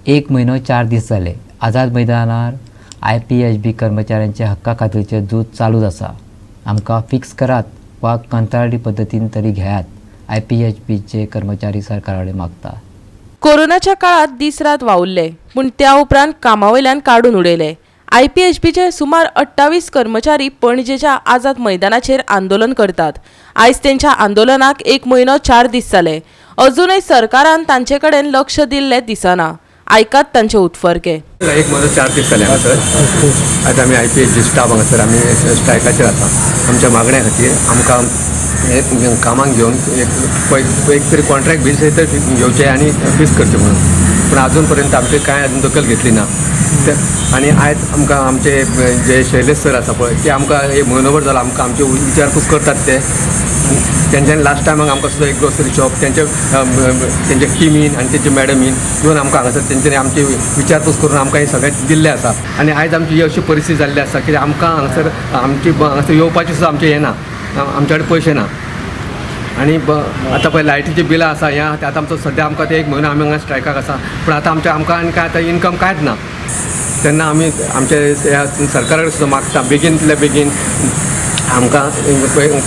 एक म्हयनो 4 दीस जाले. आझाद मैदानार आयपीएचबी कर्मचाऱ्यांच्या हक्का खातीरचें झूज चालूच आसा. आमकां फिक्स करात वा कंत्राटी पद्दतीन तरी घेयात, आयपीएचबीचे कर्मचारी सरकारा कडेन मागता. कोरोनाच्या काळात दीस रात वावुरले, पूण त्या उपरांत कामावयल्यान काडून उडयले. आयपीएचबीचे सुमार 28 कर्मचारी पणजेच्या आझाद मैदानाचेर आंदोलन करतात. आयज तेंच्या आंदोलनाक एक म्हयनो 4 दीस जाले. अजूनय सरकारान तांचे कडेन लक्ष दिल्लें दिसना. आयकात तांचे उत्फर्के. एक म्हयनो 4 दीस जाले हांगासर. आयज आमी आयपीएचबी स्टाफ हांगासर आमी स्ट्रायकाचेर आसा. आमच्या मागण्या खातीर आमकां एक कामाक घेवन एक एक तरी कॉन्ट्रॅक्ट बेजीस तरी घेवचें आनी फिक्स करचें म्हणून, पूण आजून पर्यंत आमचे कांय अजून दखल घेतली ना. आनी आयज आमकां आमचे जे शैलेश सर आसा पळय, ते आमकां एक म्हयनोभर जालो आमकां आमचे विचारपूस करतात. ते तेंच्यांनी लास्ट टायमाक आमकां सुद्दां एक ग्रोसरी शॉप तेंच्या तेंच्या टिमीन आनी तेंच्या मॅडमीन येवन आमकां हांगासर तेंच्यांनी आमची विचारपूस करून आमकां हें सगळें दिल्लें आसा. आनी आयज आमची ही अशी परिस्थिती जाल्ली आसा की आमकां हांगासर आमची हांगासर येवपाची सुद्दां आमचें हें ना, आमचे कडेन पयशे ना. आनी आतां पळय लायटीची बिलां आसा, हें आतां आमचो सद्या आमकां ते एक म्हयनो आमी हांगा स्ट्रायकाक आसा, पूण आतां आमच्या आमकां आनी कांय आतां इनकम कांयच ना. तेन्ना आमी आमच्या ह्या सरकारा कडेन सुद्दां मागता, बेगीनतल्या बेगीन आमकां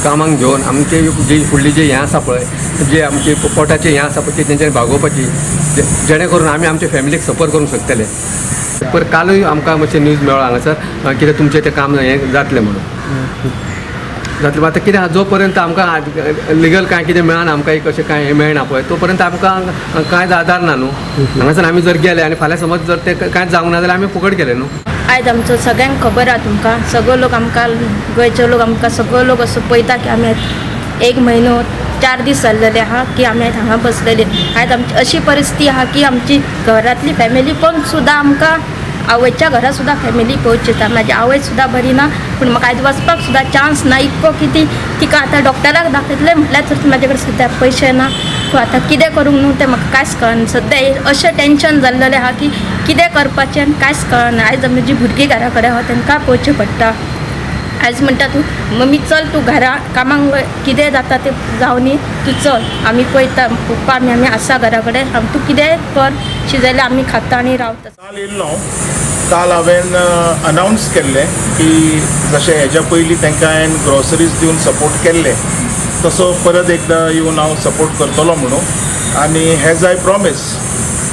कामाक घेवन आमचे जी फुडली जी हें आसा पळय, जे आमची पोटाचें हें आसा पळय, ती तेंच्यांनी भागोवपाची, जेणे करून आमी आमच्या फॅमिलीक सपोर्ट करूंक शकतले. पर कालूय आमकां मातशें न्यूज मेळ्ळो हांगासर कितें तुमचें तें काम हें जातलें म्हणून जातलें. आतां कितें आहा, जो पर्यंत आमकां लिगल कांय कितें मेळना, आमकां एक अशें कांय हें मेळना पळय, तो पर्यंत आमकां कांयच आदार ना न्हू. हांगासर आमी जर गेले आनी फाल्यां समज जर तें कांयच जावंक ना जाल्यार आमी फुकट गेले न्हू. आयज आमचो सगळ्यांक खबर आहा, तुमकां सगळो लोक आमकां, गोंयचे लोक आमकां सगळो लोक असो पळयता की आमी एक म्हयनो 4 दीस जाल्लेले आहा की आमी आयज हांगा बसलेले. आयज आमची अशी परिस्थिती आहा की आमची घरांतली फॅमिली पण सुद्दां आमकां आवयच्या घरा सुद्दां फॅमिली पळोवची. म्हाजी आवय सुद्दां बरी ना, पूण म्हाका आयज वचपाक सुद्दां चान्स ना इतको की ती तिका आतां डॉक्टराक दाखयतलें म्हटल्यार तर म्हाजे कडेन सद्या पयशे ना. पूण आतां कितें करूंक न्हू तें म्हाका कांयच कळना. सद्या अशें टेंशन जाल्लेलें आहा की कितें करपाचें आनी कांयच कळना. आयज म्हजी भुरगीं घरा कडेन आहा, तांकां पळोवचें पडटा. आयज म्हणटा तूं मम्मी चल तूं घरा कामाक, कितें जाता तें जावनी, तूं चल, आमी पळयता, पप्पा आमी आमी आसा घरा कडेन, तूं कितेंय कर, शिजयल्यार आमी खाता आनी रावता. काल येयल्लो, काल हांवें अनावन्स केल्लें की जशें हेज्या पयलीं तांकां हांवें ग्रोसरीज दिवन सपोर्ट केल्ले, तसो परत एकदां येवन हांव सपोर्ट करतलो म्हणून. आनी as I promise,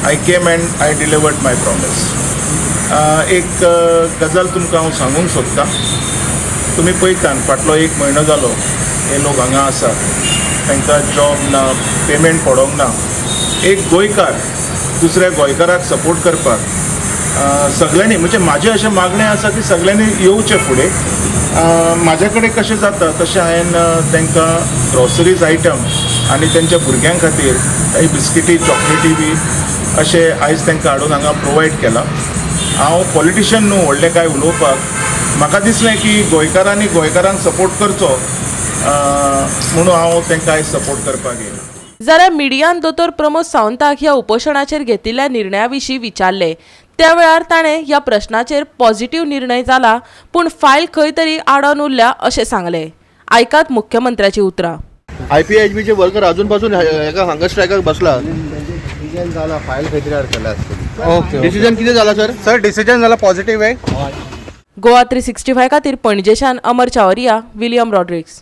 I came and I delivered my promise. एक गजाल तुमकां हांव सांगूंक सोदतां. तुमी पळयता, फाटलो एक म्हयनो जालो हे लोक हांगा आसात, तांकां जॉब ना, पेमेंट पडोंक ना. एक गोंयकार दुसऱ्या गोंयकाराक सपोर्ट करपाक सगळ्यांनी, म्हणजे म्हाजें अशें मागणें आसा की सगळ्यांनी येवचें फुडें. म्हाज्या कडेन कशें जाता तशें हांवें तांकां ग्रोसरीज आयटम आनी तेंच्या भुरग्यां खातीर काही बिस्किटी, चॉकलेटी बी अशें आयज तांकां हाडून हांगा प्रोवायड केलां. हांव पॉलिटिशन न्हू व्हडलें कांय उलोवपाक. म्हाका दिसलें की गोंयकारांनी गोंयकारांक सपोर्ट करचो म्हणून हांव तांकां आयज सपोर्ट करपाक येयलां. जाल्यार मिडियान दोतोर प्रमोद सावंताक ह्या उपोशणाचेर घेतिल्ल्या निर्णया विशीं विचारले. त्या वेळार ताणें ह्या प्रश्नाचेर पॉझिटिव्ह निर्णय जाला, पूण फायल खंय तरी आडावन उरल्या अशें सांगलें. आयकात मुख्यमंत्र्याची उतरां. आयपीएचबीचे वर्कर अजून पासून हेका हंगर स्ट्रायकाक बसला. डिसिजन जाला, फायल खंय तरी अडकल्या आसतली. ओके. डिसिजन कितें जाला सर? सर, डिसिजन जाला पॉझिटिव्ह आहे. गोवा 365 खातीर पणजेच्यान अमर चावरिया, विलियम रॉड्रिक्स.